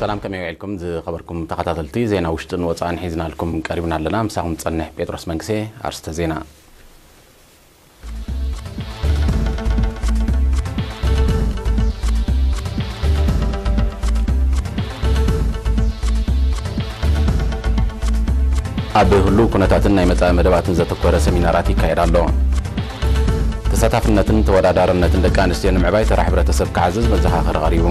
ሰላም፣ ከመይ ውዒልኩም ዝኸበርኩም ተኸታተልቲ? ዜና ውሽጥን ወጻእን ሒዝናልኩም ቀሪብና ኣለና። ምሳኹም ጸንሕ ጴጥሮስ መንግሴ። ኣርስተ ዜና። ኣብ ህሉው ኩነታትን ናይ መጻኢ መደባትን ዘተኮረ ሰሚናራት ይካየድ ኣሎ። ተሳታፍነትን ተወዳዳርነትን ደቂ ኣንስትዮ ንምዕባይ ተራ ሕብረተሰብ ክዓዝዝ መዘኻኸሪ ቀሪቡ።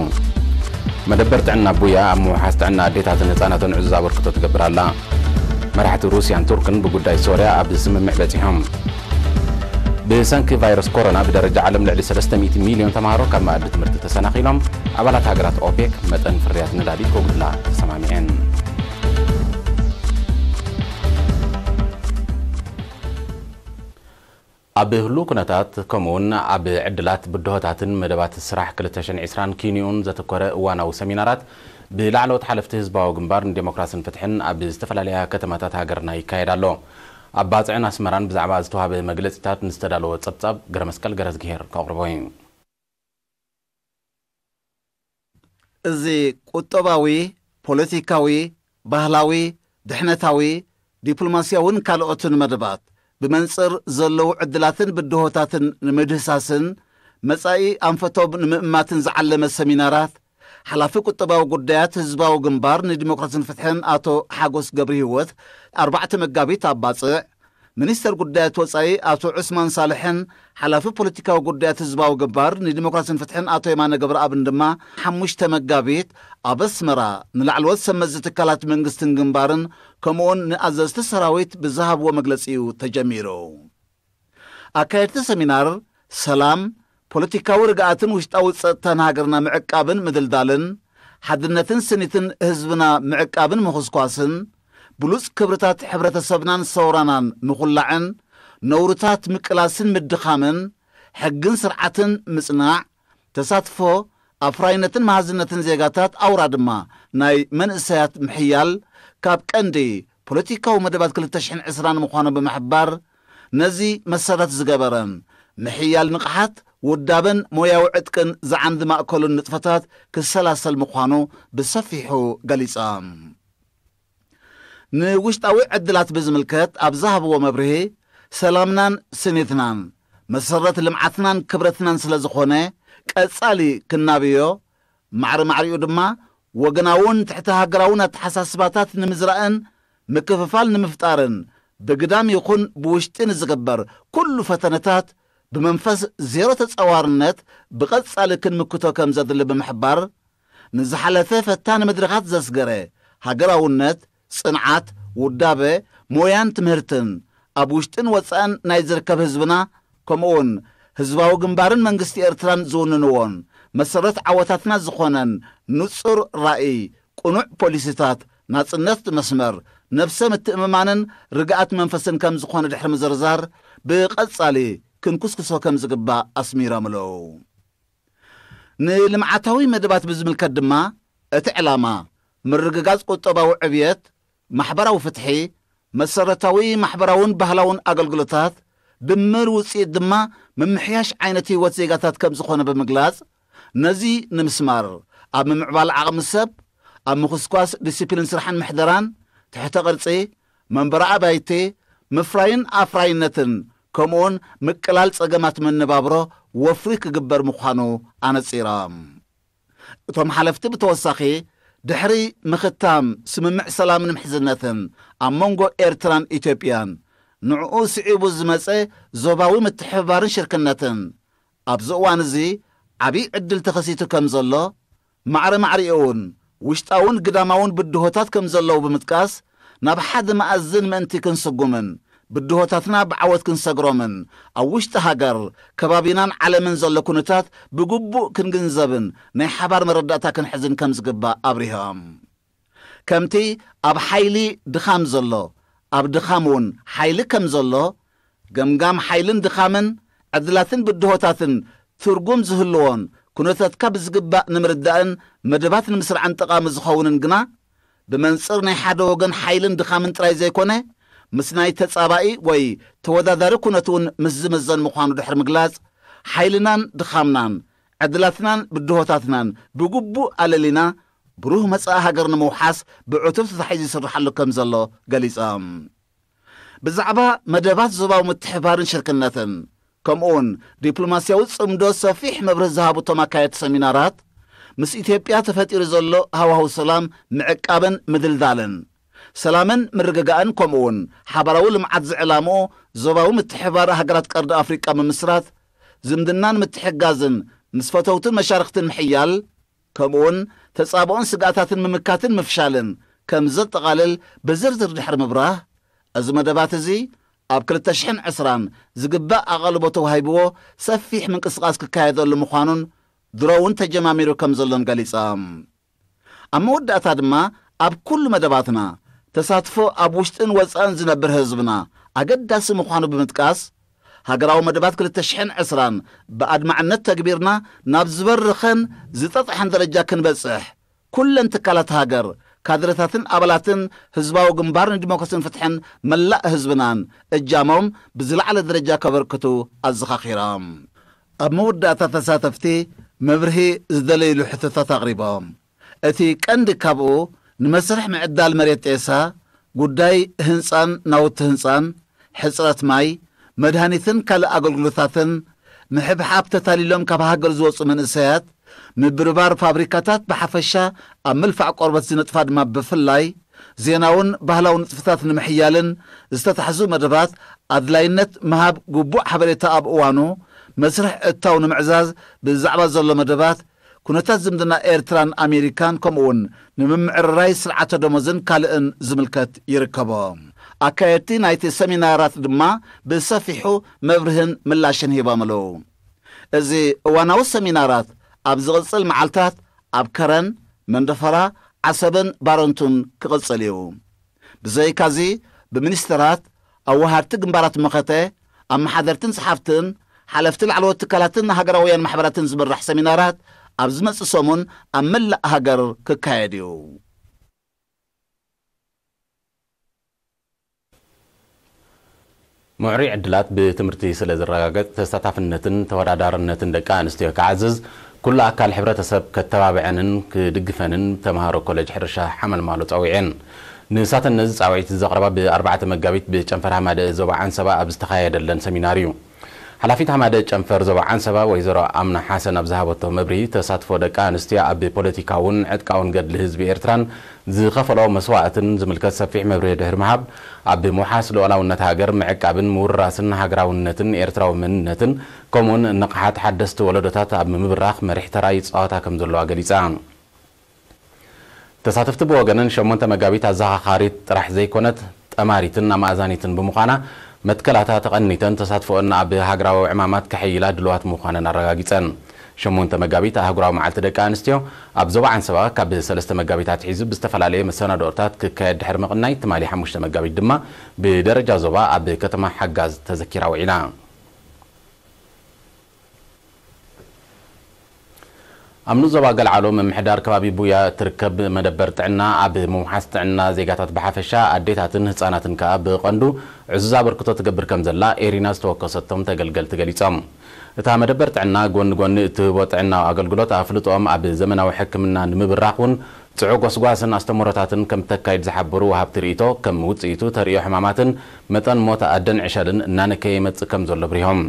መደበር ጥዕና ቡያ ኣብ ምውሓስ ጥዕና ኣዴታትን ህጻናትን ዕዙዝ ኣበርክቶ ትገብር ኣላ። መራሕቲ ሩስያን ቱርክን ብጉዳይ ሶርያ ኣብ ስምምዕ በጺሖም። ብሰንኪ ቫይረስ ኮሮና ብደረጃ ዓለም ልዕሊ ሰለስተ ሚእቲ ሚልዮን ተምሃሮ ካብ መኣዲ ትምህርቲ ተሰናኺሎም። ኣባላት ሃገራት ኦፔክ መጠን ፍርያት ነዳዲ ከጉድላ ተሰማሚዐን። ኣብ ህሉው ኩነታት ከምኡውን ኣብ ዕድላት ብድሆታትን መደባት ስራሕ ክልተ ሽሕን ዕስራን ኪንዮን ዘተኮረ እዋናዊ ሰሚናራት ብላዕለዎት ሓለፍቲ ህዝባዊ ግንባር ንዴሞክራስን ፍትሕን ኣብ ዝተፈላለያ ከተማታት ሃገርና ይካየድ ኣሎ። ኣብ ባጽዕን ኣስመራን ብዛዕባ ዝተዋህበ መግለጺታት ንዝተዳለወ ጸብጻብ ገረመስቀል ገረዝግሄር ከቕርቦ እዩ። እዚ ቁጠባዊ፣ ፖለቲካዊ፣ ባህላዊ፣ ድሕነታዊ፣ ዲፕሎማስያውን ካልኦትን መደባት ብመንጽር ዘለዉ ዕድላትን ብድሆታትን ንምድህሳስን መጻኢ ኣንፈቶም ንምእማትን ዝዓለመ ሰሚናራት፣ ሓላፊ ቁጠባዊ ጉዳያት ህዝባዊ ግንባር ንዲሞክራስን ፍትሕን ኣቶ ሓጎስ ገብረ ህይወት ኣርባዕተ መጋቢት ኣብ ባጽዕ፣ ሚኒስተር ጉዳያት ወጻኢ ኣቶ ዑስማን ሳልሕን ሓላፊ ፖለቲካዊ ጉዳያት ህዝባዊ ግንባር ንዲሞክራስን ፍትሕን ኣቶ የማነ ገብረኣብን ድማ ሓሙሽተ መጋቢት ኣብ ኣስመራ ንላዕለዎት ሰብ መዚ ትካላት መንግስትን ግንባርን ከምኡውን ንኣዘዝቲ ሰራዊት ብዝሃብዎ መግለጺ እዩ ተጀሚሩ። ኣካየድቲ ሰሚናር ሰላም፣ ፖለቲካዊ ርግኣትን ውሽጣዊ ጸጥታን ሃገርና ምዕቃብን ምድልዳልን፣ ሓድነትን ስኒትን ህዝብና ምዕቃብን ምኹስኳስን፣ ብሉጽ ክብርታት ሕብረተሰብናን ሰውራናን ምኹላዕን፣ ነውርታት ምቅላስን ምድኻምን፣ ሕግን ስርዓትን ምጽናዕ፣ ተሳትፎ፣ ኣፍራይነትን መሃዝነትን ዜጋታት ኣውራ ድማ ናይ መንእሰያት ምሕያል ካብ ቀንዲ ፖለቲካዊ መደባት ክልተ ሽሕን ዕስራን ምዃኑ ብምሕባር፣ ነዚ መሰረት ዝገበረ ምሕያል ንቕሓት ውዳበን ሞያዊ ዕጥቅን ዝዓንዲ ማእከሉን ንጥፈታት ክሰላሰል ምዃኑ ብሰፊሑ ገሊጾም። ንውሽጣዊ ዕድላት ብዝምልከት ኣብ ዝሃብዎ መብርሂ፣ ሰላምናን ስኒትናን መሰረት ልምዓትናን ክብረትናን ስለ ዝኾነ፣ ቀጻሊ ክናብዮ፣ ማዕረ ማዕሪኡ ድማ ወገናውን ትሕቲ ሃገራውን ኣተሓሳስባታት ንምዝራእን ምክፍፋል ንምፍጣርን ብግዳም ይኹን ብውሽጢ ንዝግበር ኩሉ ፈተነታት ብመንፈስ ዜሮ ተጻዋርነት ብቐጻሊ ክንምክቶ ከም ዘድሊ ብምሕባር፣ ንዝሓለፈ ፈታኒ መድረኻት ዘስገረ ሃገራውነት፣ ጽንዓት፣ ውዳበ፣ ሞያን ትምህርትን ኣብ ውሽጥን ወጻእን ናይ ዝርከብ ህዝብና፣ ከምኡውን ህዝባዊ ግንባርን መንግስቲ ኤርትራን ዝውንንዎን መሰረት ዓወታትና ዝኾነን ንጹር ራእይ፣ ቅኑዕ ፖሊሲታት፣ ናጽነት መስመር፣ ነብሰ ምትእምማንን ርግኣት መንፈስን ከም ዝኾነ ድሕሪ ምዝርዛር፣ ብቐጻሊ ክንኩስኩሶ ከም ዝግባእ ኣስሚሮም ኣለዉ። ንልምዓታዊ መደባት ብዝምልከት ድማ፣ እቲ ዕላማ ምርግጋጽ ቁጠባዊ ዕብየት፣ ማሕበራዊ ፍትሒ፣ መሰረታዊ ማሕበራውን ባህላውን ኣገልግሎታት፣ ድምር ውጽኢት ድማ ምምሕያሽ ዓይነት ህይወት ዜጋታት ከም ዝኾነ ብምግላጽ፣ ነዚ ንምስማር ኣብ ምምዕባል ዓቕሚ ሰብ፣ ኣብ ምኹስኳስ ዲሲፕሊን ስራሕን ምሕደራን፣ ትሕተ ቅርጺ፣ መንበሪ ኣባይቲ፣ ምፍራይን ኣፍራይነትን፣ ከምኡውን ምቅላል ጸገማት መነባብሮ ወፍሪ ክግበር ምዃኑ ኣነጺሮም። እቶም ሓለፍቲ ብተወሳኺ፣ ድሕሪ ምኽታም ስምምዕ ሰላምን ምሕዝነትን ኣብ መንጎ ኤርትራን ኢትዮጵያን፣ ንዕኡ ስዒቡ ዝመጸ ዞባዊ ምትሕብባርን ሽርክነትን፣ ኣብዚ እዋን እዚ ዓብዪ ዕድል ተኸሲቱ ከም ዘሎ፣ ማዕረ ማዕሪኡ እውን ውሽጣውን ግዳማውን ብድሆታት ከም ዘለዉ ብምጥቃስ፣ ናብ ሓደ መኣዝን ምእንቲ ክንስጉምን ብድሆታትና ብዓወት ክንሰግሮምን፣ ኣብ ውሽጢ ሃገር፣ ከባቢናን ዓለምን ዘሎ ኩነታት ብግቡእ ክንግንዘብን ናይ ሓባር መረዳእታ ክንሕዝን ከም ዝግባእ ኣብሪሆም። ከምቲ ኣብ ሓይሊ ድኻም ዘሎ፣ ኣብ ድኻም እውን ሓይሊ ከም ዘሎ፣ ገምጋም ሓይልን ድኻምን፣ ዕድላትን ብድሆታትን ትርጉም ዝህልዎን ኩነታትካ ብዝግባእ ንምርዳእን መደባት ንምስራዕን ጠቓሚ ዝኸውንን ግና፣ ብመንጽር ናይ ሓደ ወገን ሓይልን ድኻምን ጥራይ ዘይኮነ፣ ምስ ናይ ተጻባኢ ወይ ተወዳዳሪ ኩነት እውን ምስ ዝምዘን ምዃኑ ድሕሪ ምግላጽ፣ ሓይልናን ድኻምናን፣ ዕድላትናን ብድሆታትናን ብግቡእ ኣለሊና፣ ብሩህ መጻኢ ሃገር ንምውሓስ ብዕቱብ ተታሒዙ ይስርሓሉ ከም ዘሎ ገሊጾም። ብዛዕባ መደባት ዞባዊ ምትሕባርን ሽርክነትን፣ ከምኡውን ዲፕሎማስያዊ ጽምዶ ሰፊሕ መብርሂ ዝሃቡ እቶም ኣካየድቲ ሰሚናራት፣ ምስ ኢትዮጵያ ተፈጢሩ ዘሎ ሃዋህው ሰላም ምዕቃብን ምድልዳልን፣ ሰላምን ምርግጋእን፣ ከምኡውን ሓባራዊ ልምዓት ዝዕላምኡ ዞባዊ ምትሕብባር ሃገራት ቀርኒ ኣፍሪቃ ምምስራት፣ ዝምድናን ምትሕግጋዝን ምስ ፈተውትን መሻርኽትን ምሕያል፣ ከምኡውን ተጻብኦን ስግኣታትን ምምካትን ምፍሻልን ከም ዘጠቓልል ብዝርዝር ድሕሪ ምብራህ፣ እዚ መደባት እዚ ኣብ ክልተ ሽሕን ዕስራን ዝግባእ ኣቓልቦ ተዋሂብዎ ሰፊሕ ምንቅስቓስ ክካየደሉ ምዃኑን ድሮ እውን ተጀማሚሩ ከም ዘሎን ገሊጻ። ኣብ መወዳእታ ድማ ኣብ ኩሉ መደባትና ተሳትፎ ኣብ ውሽጥን ወጻእን ዝነብር ህዝብና ኣገዳሲ ምዃኑ ብምጥቃስ፣ ሃገራዊ መደባት ክልተ ሽሕን ዕስራን ብኣድማዕነት ተግቢርና ናብ ዝበረኸን ዝጠጥሐን ደረጃ ክንበጽሕ ኩለን ትካላት ሃገር፣ ካድረታትን ኣባላትን ህዝባዊ ግንባር ንዲሞክራስን ፍትሕን መላእ ህዝብናን እጃሞም ብዝለዓለ ደረጃ ከበርክቱ ኣዘኻኺሮም። ኣብ መወዳእታ ተሳተፍቲ መብርሂ ዝደለይሉ ሕቶታት ኣቕሪቦም። እቲ ቀንዲ ካብኡ ንመስርሕ ምዕዳል መሬት ጤሳ፣ ጉዳይ ህንጻን ናውቲ ህንጻን፣ ሕጽረት ማይ፣ መድሃኒትን ካልእ ኣገልግሎታትን፣ ምሕብሓብ ተታሊሎም ካብ ሃገር ዝወጹ መንእሰያት፣ ምብርባር ፋብሪካታት ብሓፈሻ ኣብ ምልፋዕ ቆርበት ዝነጥፋ ድማ ብፍላይ፣ ዜናውን ባህላዊ ንጥፈታት ንምሕያልን ዝተታሕዙ መደባት ኣድላይነት ምሃብ ግቡእ ሓበሬታ ኣብ እዋኑ መስርሕ እታው ንምዕዛዝ ብዛዕባ ዘሎ መደባት ኩነታት ዝምድና ኤርትራን ኣሜሪካን ከምኡውን ንምምዕርራይ ስርዓተ ደሞዝን ካልእን ዝምልከት ይርከቦ። ኣካየድቲ ናይቲ ሰሚናራት ድማ ብሰፊሑ መብርህን ምላሽን ሂቦም ኣለዉ። እዚ እዋናዊ ሰሚናራት ኣብ ዝቕጽል መዓልታት ኣብ ከረን፣ መንደፈራ፣ ዓሰብን ባረንቱን ክቕጽል እዩ። ብዘይካዚ ብሚኒስተራት፣ ኣወሃድቲ ግንባራት መኸተ፣ ኣመሓደርትን ጸሓፍትን፣ ሓለፍቲ ላዕለዎት ትካላትን ሃገራውያን ማሕበራትን ዝምራሕ ሰሚናራት ኣብ ዝመጽእ ሰሙን ኣብ መላእ ሃገር ክካየድ እዩ። ምዕሩይ ዕድላት ብትምህርቲ ስለ ዝረጋገጽ፣ ተሳታፍነትን ተወዳዳርነትን ደቂ ኣንስትዮ ክዓዝዝ፣ ኩሉ ኣካል ሕብረተሰብ ከተባብዐንን ክድግፈንን ተምሃሮ ኮሌጅ ሕርሻ ሓመልማሎ ጸዊዐን። ንሳተን ነዚ ጻውዒት ዘቕረባ ብኣርባዕተ መጋቢት ብጨንፈር ሃማደ ዞባ ዓንሰባ ኣብ ዝተኻየደለን ሰሚናር እዩ። ሓላፊት ሃማደ ጨንፈር ዞባ ዓንሰባ ወይዘሮ ኣምና ሓሰን ኣብ ዝሃበቶ መብርሂ፣ ተሳትፎ ደቂ ኣንስትዮ ኣብ ፖለቲካውን ዕጥቃውን ገድሊ ህዝቢ ኤርትራን ዝኸፈሎ መስዋእትን ዝምልከት ሰፊሕ መብርሂ ድሕሪ ምሃብ፣ ኣብ ምውሓስ ሉዓላውነት ሃገር፣ ምዕቃብን ምውርራስን ሃገራውነትን ኤርትራዊ መንነትን፣ ከምኡውን ንቕሓት ሓደስቲ ወለዶታት ኣብ ምምብራኽ መሪሕ ተራ ይጻወታ ከም ዘለዋ ገሊጻ። ተሳተፍቲ ብወገነን፣ ሸሞንተ መጋቢት ኣዘኻኻሪት ጥራሕ ዘይኮነት፣ ጠማሪትን ኣማእዛኒትን ብምዃና፣ መትከላታ ተቐኒተን ተሳትፎኣን ኣብ ሃገራዊ ዕማማት ከሐይላ ድሉዋት ምዃነን ኣረጋጊጸን። ሸሞንተ መጋቢት ኣህጉራዊ መዓልቲ ደቂ ኣንስትዮ ኣብ ዞባ ዓንሰባ ካብ ሰለስተ መጋቢት ኣትሒዙ ብዝተፈላለየ መሰናድኦታት ክካየድ ድሕሪ ምቕናይ፣ ትማሊ ሓሙሽተ መጋቢት ድማ ብደረጃ ዞባ ኣብ ከተማ ሓጋዝ ተዘኪራ ውዒላ። ኣብ ንኡስ ዞባ ገልዓሎ ምምሕዳር ከባቢ ቡያ እትርከብ መደበር ጥዕና ኣብ ምውሓስ ጥዕና ዜጋታት ብሓፈሻ ኣዴታትን ህጻናትን ከኣ ብቐንዱ ዕዙዝ ኣበርክቶ ትገብር ከም ዘላ ኤሪና ዝተወከሰቶም ተገልገልቲ ገሊጾም። እታ መደበር ጥዕና ጎኒ ጎኒ እትህቦ ጥዕናዊ ኣገልግሎት ኣፍልጦኦም ኣብ ዘመናዊ ሕክምና ንምብራኽ እውን ጽዑቕ ጎስጓስን ኣስተምህሮታትን ከም እተካይድ ዝሓበሩ ወሃብቲ ርእይቶ፣ ከም ውጽኢቱ ተርእዮ ሕማማትን መጠን ሞት ኣደን ዕሸልን እናነከየ ይመጽእ ከም ዘሎ ኣብሪሆም።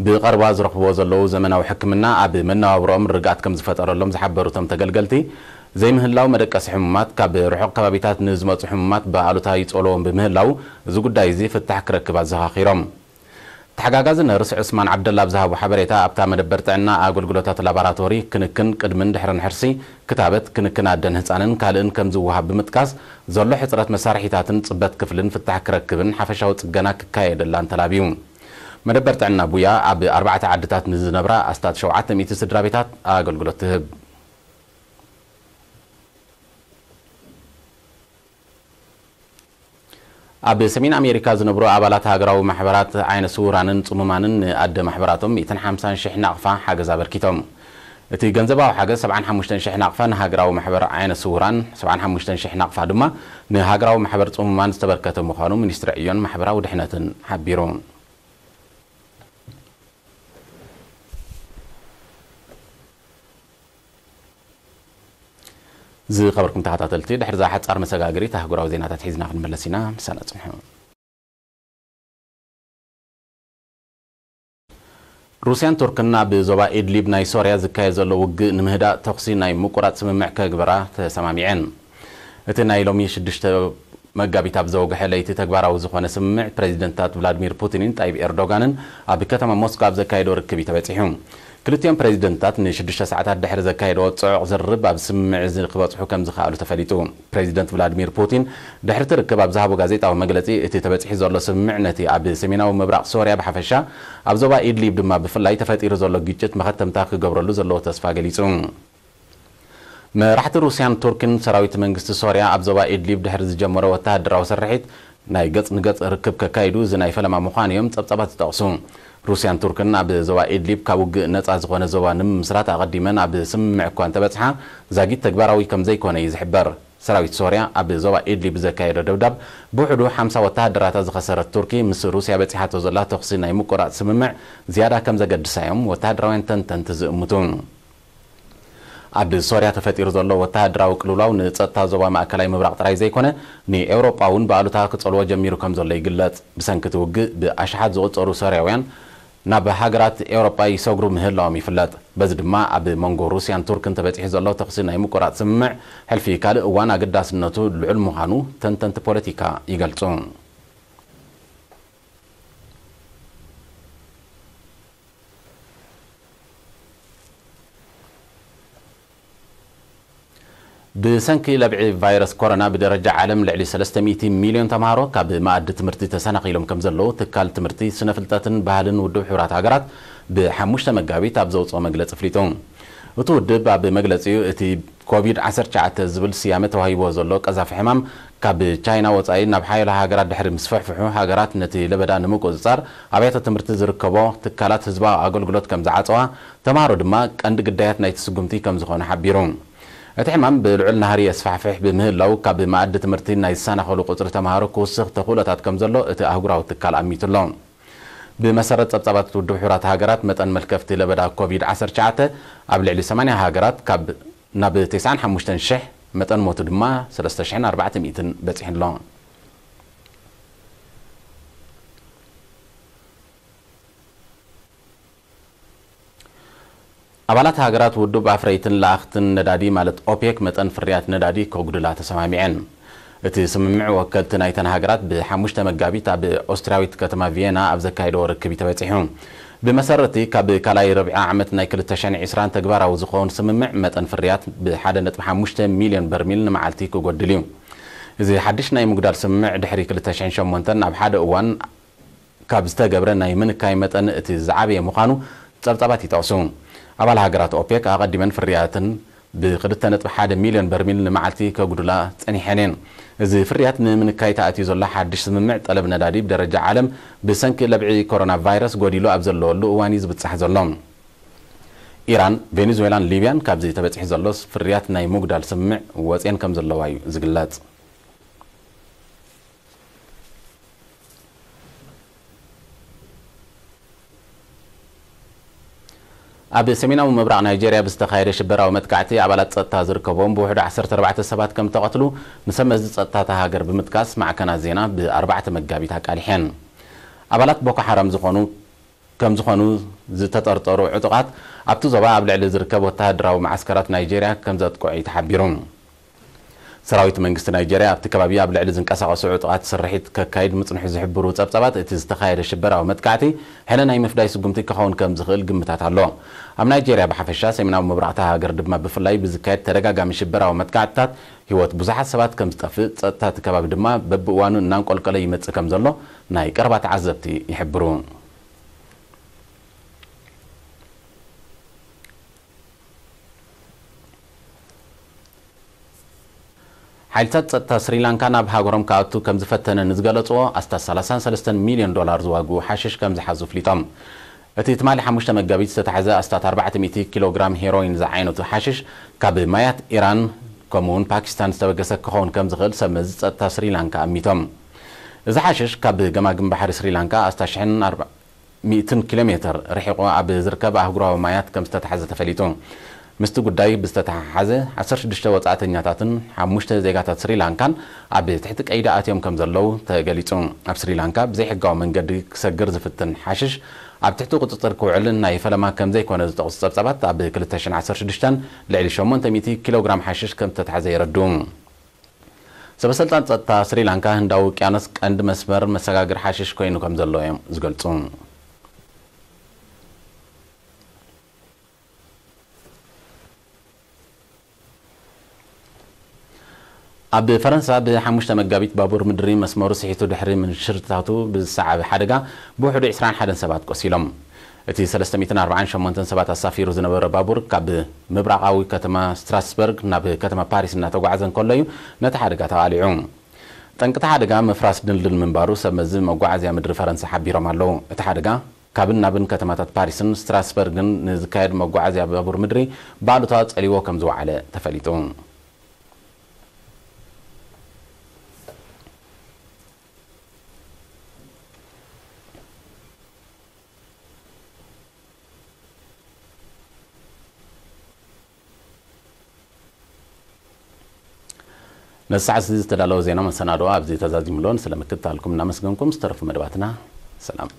ብቐረባ ዝረኽብዎ ዘለዉ ዘመናዊ ሕክምና ኣብ መነባብሮኦም ርግኣት ከም ዝፈጠረሎም ዝሓበሩ እቶም ተገልገልቲ፣ ዘይምህላው መደቀሲ ሕሙማት፣ ካብ ርሑቕ ከባቢታት ንዝመጹ ሕሙማት ብኣሉታ ይጸልዎም ብምህላው፣ እዚ ጉዳይ እዚ ፍታሕ ክረክብ ኣዘኻኺሮም። ተሓጋጋዚ ነርስ ዑስማን ዓብደላ ኣብ ዝሃቦ ሓበሬታ፣ ኣብታ መደበር ጥዕና ኣገልግሎታት ላቦራቶሪ፣ ክንክን ቅድምን ድሕርን ሕርሲ፣ ክታበት፣ ክንክን ኣደን ህጻንን ካልእን ከም ዝወሃብ ብምጥቃስ፣ ዘሎ ሕጽረት መሳርሒታትን ጽበት ክፍልን ፍታሕ ክረክብን ሓፈሻዊ ጽገና ክካየደላን ተላብዩ። መደበር ጥዕና ቡያ ኣብ ኣርባዕተ ዓድታት ንዝነብራ ኣስታት ሸውዓተ ሚእቲ ስድራ ቤታት ኣገልግሎት ትህብ። ኣብ ሰሜን ኣሜሪካ ዝነብሩ ኣባላት ሃገራዊ ማሕበራት ዓይነ ስውራንን ጽሙማንን ንኣደ ማሕበራቶም ሚእትን ሓምሳን ሽሕ ናቕፋ ሓገዝ ኣበርኪቶም። እቲ ገንዘባዊ ሓገዝ ሰብዓን ሓሙሽተን ሽሕ ናቕፋ ንሃገራዊ ማሕበር ዓይነ ስውራን፣ ሰብዓን ሓሙሽተን ሽሕ ናቕፋ ድማ ንሃገራዊ ማሕበር ጽሙማን ዝተበርከተ ምዃኑ ሚኒስትሪ ዕዮን ማሕበራዊ ድሕነትን ሓቢሩ። ዝኸበርኩም ተኸታተልቲ፣ ድሕሪ እዛ ሓጻር መሰጋገሪት ኣህጉራዊ ዜናታት ሒዝና ክንምለስ ኢና። ምሳና ጽንሑ። ሩስያን ቱርክን ኣብ ዞባ ኢድሊብ ናይ ሶርያ ዝካየድ ዘሎ ውግእ ንምህዳእ ተኹሲ ናይ ምቁራጽ ስምምዕ ከግበራ ተሰማሚዐን። እቲ ናይ ሎሚ ሽዱሽተ መጋቢት ኣብ ዘወግሐ ለይቲ ተግባራዊ ዝኾነ ስምምዕ ፕሬዚደንታት ቭላድሚር ፑቲንን ጣይብ ኤርዶጋንን ኣብ ከተማ ሞስኮ ኣብ ዘካየዶ ርክብ እዩ ተበጺሑ። ክልቲኦም ፕሬዚደንታት ንሽዱሽተ ሰዓታት ድሕሪ ዘካየድዎ ጽዑቕ ዝርርብ ኣብ ስምምዕ እዚ ክበጽሑ ከም ዝኸኣሉ ተፈሊጡ። ፕሬዚደንት ቭላድሚር ፑቲን ድሕሪ እቲ ርክብ ኣብ ዝሃቦ ጋዜጣዊ መግለጺ፣ እቲ ተበጺሑ ዘሎ ስምምዕ ነቲ ኣብ ሰሜናዊ ምብራቕ ሶርያ ብሓፈሻ ኣብ ዞባ ኢድሊብ ድማ ብፍላይ ተፈጢሩ ዘሎ ግጭት መኸተምታ ክገብረሉ ዘለዎ ተስፋ ገሊጹ። መራሕቲ ሩስያን ቱርክን ሰራዊት መንግስቲ ሶርያ ኣብ ዞባ ኢድሊብ ድሕሪ ዝጀመሮ ወተሃደራዊ ስርሒት ናይ ገጽ ንገጽ ርክብ ከካይዱ እዚ ናይ ፈለማ ምዃኑ እዮም ጸብጻባት ዝጠቕሱ። ሩስያን ቱርክን ኣብ ዞባ ኢድሊብ ካብ ውግእ ነጻ ዝኾነ ዞባ ንምምስራት ኣቐዲመን ኣብ ስምምዕ እኳ እንተበጽሓ፣ ዛጊት ተግባራዊ ከም ዘይኮነ እዩ ዝሕበር። ሰራዊት ሶርያ ኣብ ዞባ ኢድሊብ ዘካየዶ ደብዳብ ብውሕዱ ሓምሳ ወተሃደራታ ዝኸሰረት ቱርኪ፣ ምስ ሩስያ በጺሓቶ ዘላ ተኹሲ ናይ ምቁራጽ ስምምዕ ዝያዳ ከም ዘገድሳ እዮም ወተሃደራውያን ተንተንቲ ዝእምቱ። ኣብ ሶርያ ተፈጢሩ ዘሎ ወተሃደራዊ ቅልውላው ንጸጥታ ዞባ ማእከላይ ምብራቕ ጥራይ ዘይኮነ፣ ንኤውሮጳ እውን ብኣሉታ ክጸልዎ ጀሚሩ ከም ዘሎ ይግለጽ። ብሰንኪ እቲ ውግእ ብኣሽሓት ዝቑጸሩ ሶርያውያን ናብ ሃገራት ኤውሮጳ ይሰግሩ ምህላዎም ይፍለጥ። በዚ ድማ ኣብ መንጎ ሩስያን ቱርክን ተበጺሑ ዘሎ ተኹሲ ናይ ምቁራጽ ስምምዕ ሕልፊ ካልእ እዋን ኣገዳስነቱ ልዑል ምዃኑ ተንተንቲ ፖለቲካ ይገልጹ። ብሰንኪ ለብዒ ቫይረስ ኮሮና ብደረጃ ዓለም ልዕሊ ሰለስተ ሚእቲ ሚልዮን ተምሃሮ ካብ መኣዲ ትምህርቲ ተሰናኺሎም ከም ዘለዉ ትካል ትምህርቲ፣ ስነ ፍልጠትን ባህልን ውድብ ሕቡራት ሃገራት ብሓሙሽተ መጋቢት ኣብ ዘውፅኦ መግለፂ ኣፍሊጡ። እቲ ውድብ ኣብ መግለፂኡ፣ እቲ ኮቪድ ዓሰርተ ትሽዓተ ዝብል ስያመ ተዋሂብዎ ዘሎ ቀዛፊ ሕማም ካብ ቻይና ወጻኢ ናብ ሓያሎ ሃገራት ድሕሪ ምስፍሕፍሑ፣ ሃገራት ነቲ ለበዳ ንምቁጽጻር ኣብያተ ትምህርቲ ዝርከቦ ትካላት ህዝባዊ ኣገልግሎት ከም ዝዓጸዋ፣ ተምሃሮ ድማ ቀንዲ ግዳያት ናይቲ ስጉምቲ ከም ዝኾኑ ሓቢሩ። እቲ ሕማም ብልዑል ናህሪ የስፋሕፍሕ ብምህላው፣ ካብ መኣዲ ትምህርቲ ናይ ዝሰናኸሉ ቁጽሪ ተምሃሮ ክውስኽ ተኽእሎታት ከም ዘሎ እቲ ኣህጉራዊ ትካል ኣሚቱ ኣሎ። ብመሰረት ጸብጻባት ውድብ ሕቡራት ሃገራት፣ መጠን መልከፍቲ ለበዳ ኮቪድ ዓሰርተ ትሽዓተ ኣብ ልዕሊ ሰማንያ ሃገራት ካብ ናብ ተስዓን ሓሙሽተን ሽሕ፣ መጠን ሞቱ ድማ ሰለስተ ሽሕን ኣርባዕተ ሚእትን በጺሑ ኣሎ። ኣባላት ሃገራት ውድብ ኣፍረይትን ለኣኽትን ነዳዲ ማለት ኦፔክ መጠን ፍርያት ነዳዲ ከጉድላ ተሰማሚዐን። እቲ ስምምዕ ወከልቲ ናይተን ሃገራት ብሓሙሽተ መጋቢት ኣብ ኦስትርያዊት ከተማ ቪየና ኣብ ዘካየድዎ ርክብ እዩ ተበጺሑ። ብመሰረቲ ካብ ካልኣይ ርብዒ ዓመት ናይ ክልተ ሽሕን ዕስራን ተግባራዊ ዝኸውን ስምምዕ መጠን ፍርያት ብሓደ ነጥቢ ሓሙሽተ ሚልዮን በርሚል ንመዓልቲ ክጎድል እዩ። እዚ ሓድሽ ናይ ምጉዳል ስምምዕ ድሕሪ ክልተ ሽሕን ሸሞንተን ኣብ ሓደ እዋን ካብ ዝተገብረ ናይ ምንካይ መጠን እቲ ዝዓበየ ምዃኑ ጸብጻባት ይጠቕሱ። ኣባል ሃገራት ኦፔክ ኣቐዲመን ፍርያትን ብክልተ ነጥቢ ሓደ ሚልዮን በርሚል ንመዓልቲ ከጉድላ ጸኒሐን እየን። እዚ ፍርያት ንምንካይ ተኣትዩ ዘሎ ሓድሽ ስምምዕ፣ ጠለብ ነዳዲ ብደረጃ ዓለም ብሰንኪ ለብዒ ኮሮና ቫይረስ ጎዲሉ ኣብ ዘለወሉ እዋን እዩ ዝብጻሕ ዘሎ። ኢራን፣ ቬኔዙዌላን ሊብያን ካብዚ ተበጺሑ ዘሎ ፍርያት ናይ ምጉዳል ስምምዕ ወጽየን ከም ዘለዋ እዩ ዝግለጽ። ኣብ ሰሜናዊ ምብራቕ ናይጄርያ ብዝተኻየደ ሽበራዊ መጥቃዕቲ፣ ኣባላት ጸጥታ ዝርከብዎም ብውሕዱ ዓሰርተ ኣርባዕተ ሰባት ከም ተቐትሉ ንሰብ መዚ ጸጥታ እታ ሃገር ብምጥቃስ፣ ማዕከናት ዜና ብኣርባዕተ መጋቢት ኣቃሊሐን። ኣባላት ቦኮ ሓራም ዝኾኑ ከም ዝኾኑ ዝተጠርጠሩ ዕጡቓት፣ ኣብቲ ዞባ ኣብ ልዕሊ ዝርከብ ወተሃደራዊ መዓስከራት ናይጄርያ ከም ዘጥቅዑ እዩ ተሓቢሩ። ሰራዊት መንግስቲ ናይጄርያ ኣብቲ ከባቢ ኣብ ልዕሊ ዝንቀሳቐሱ ዕጡቓት ስርሒት ከካይድ ምጽንሑ ዝሕብሩ ጸብጻባት፣ እቲ ዝተኻየደ ሽበራዊ መጥቃዕቲ ሕነ ናይ ምፍዳይ ስጉምቲ ክኸውን ከም ዝኽእል ግምታት ኣሎ። ኣብ ናይጄርያ ብሓፈሻ፣ ሰሜናዊ ምብራቕታ ሃገር ድማ ብፍላይ ብዝካየድ ተደጋጋሚ ሽበራዊ መጥቃዕትታት ህይወት ብዙሓት ሰባት ከም ዝጠፍእ፣ ጸጥታ እቲ ከባቢ ድማ በብእዋኑ እናንቆልቀለ ይመጽእ ከም ዘሎ ናይ ቀረባ ተዓዘብቲ ይሕብሩ። ሓይልታት ጸጥታ ስሪላንካ ናብ ሃገሮም ክኣቱ ከም ዝፈተነ ንዝገለጽዎ ኣስታት ሰላሳን ሰለስተን ሚልዮን ዶላር ዝዋግኡ ሓሽሽ ከም ዝሓዙ ኣፍሊጦም። እቲ ትማሊ ሓሙሽተ መጋቢት ዝተታሕዘ ኣስታት ኣርባዕተ ሚእቲ ኪሎ ግራም ሄሮይን ዝዓይነቱ ሓሽሽ፣ ካብ ማያት ኢራን ከምኡውን ፓኪስታን ዝተበገሰ ክኸውን ከም ዝኽእል ሰብ መዚ ጸጥታ ስሪላንካ ኣሚቶም። እዚ ሓሽሽ ካብ ገማግም ባሕሪ ስሪላንካ ኣስታት ሽሕን ኣርባ ሚእትን ኪሎ ሜተር ርሒቑ ኣብ ዝርከብ ኣህጉራዊ ማያት ከም ዝተታሕዘ ተፈሊጡ። ምስቲ ጉዳይ ብዝተተሓሓዘ ዓሰርተ ሽዱሽተ ወጻእተኛታትን ሓሙሽተ ዜጋታት ስሪላንካን ኣብ ትሕቲ ቀይዲ ኣትዮም ከም ዘለዉ ተገሊጹ። ኣብ ስሪላንካ ብዘይሕጋዊ መንገዲ ክሰግር ዝፍትን ሓሽሽ ኣብ ትሕቲ ቁጽጽር ክውዕል ናይ ፈለማ ከም ዘይኮነ ዝጠቕሱ ጸብጻባት፣ ኣብ ክልተ ሽሕን ዓሰርተ ሽዱሽተን ልዕሊ ሸሞንተ ሚእቲ ኪሎግራም ሓሽሽ ከም ዝተታሕዘ የረድኡ። ሰበሰልጣን ጸጥታ ስሪላንካ ህንዳዊ ውቅያኖስ ቀንዲ መስመር መሰጋግር ሓሽሽ ኮይኑ ከም ዘሎ እዮም ዝገልጹ። ኣብ ፈረንሳ ብ5 መጋቢት ባቡር ምድሪ መስመሩ ስሒቱ ድሕሪ ምንሽርታቱ ብዝሰዓበ ሓደጋ ብውሕዱ ዕስራን ሓደን ሰባት ቆሲሎም። እቲ ሰለስተ ሚእትን ኣርባዓን ሸሞንተን ሰባት ኣሳፊሩ ዝነበረ ባቡር ካብ ምብራቓዊ ከተማ ስትራስበርግ ናብ ከተማ ፓሪስ እናተጓዓዘ እንከሎ እዩ ነቲ ሓደጋ ተቓሊዑ። ጠንቅቲ ሓደጋ ምፍራስ ድልድል ምንባሩ ሰብ መዚ መጓዓዝያ ምድሪ ፈረንሳ ሓቢሮም ኣለዉ። እቲ ሓደጋ ካብን ናብን ከተማታት ፓሪስን ስትራስበርግን ንዝካየድ መጓዓዝያ ባቡር ምድሪ ባሉታ ጸሊዎ ከም ዝወዓለ ተፈሊጡ። ነዚ ሰዓት እዚ ዝተዳለወ ዜና መሰናድኦ ኣብዚ ተዛዚሙ ኣሎ። ስለ ምክትታልኩም እናመስገንኩም ዝተረፉ መደባትና ሰላም።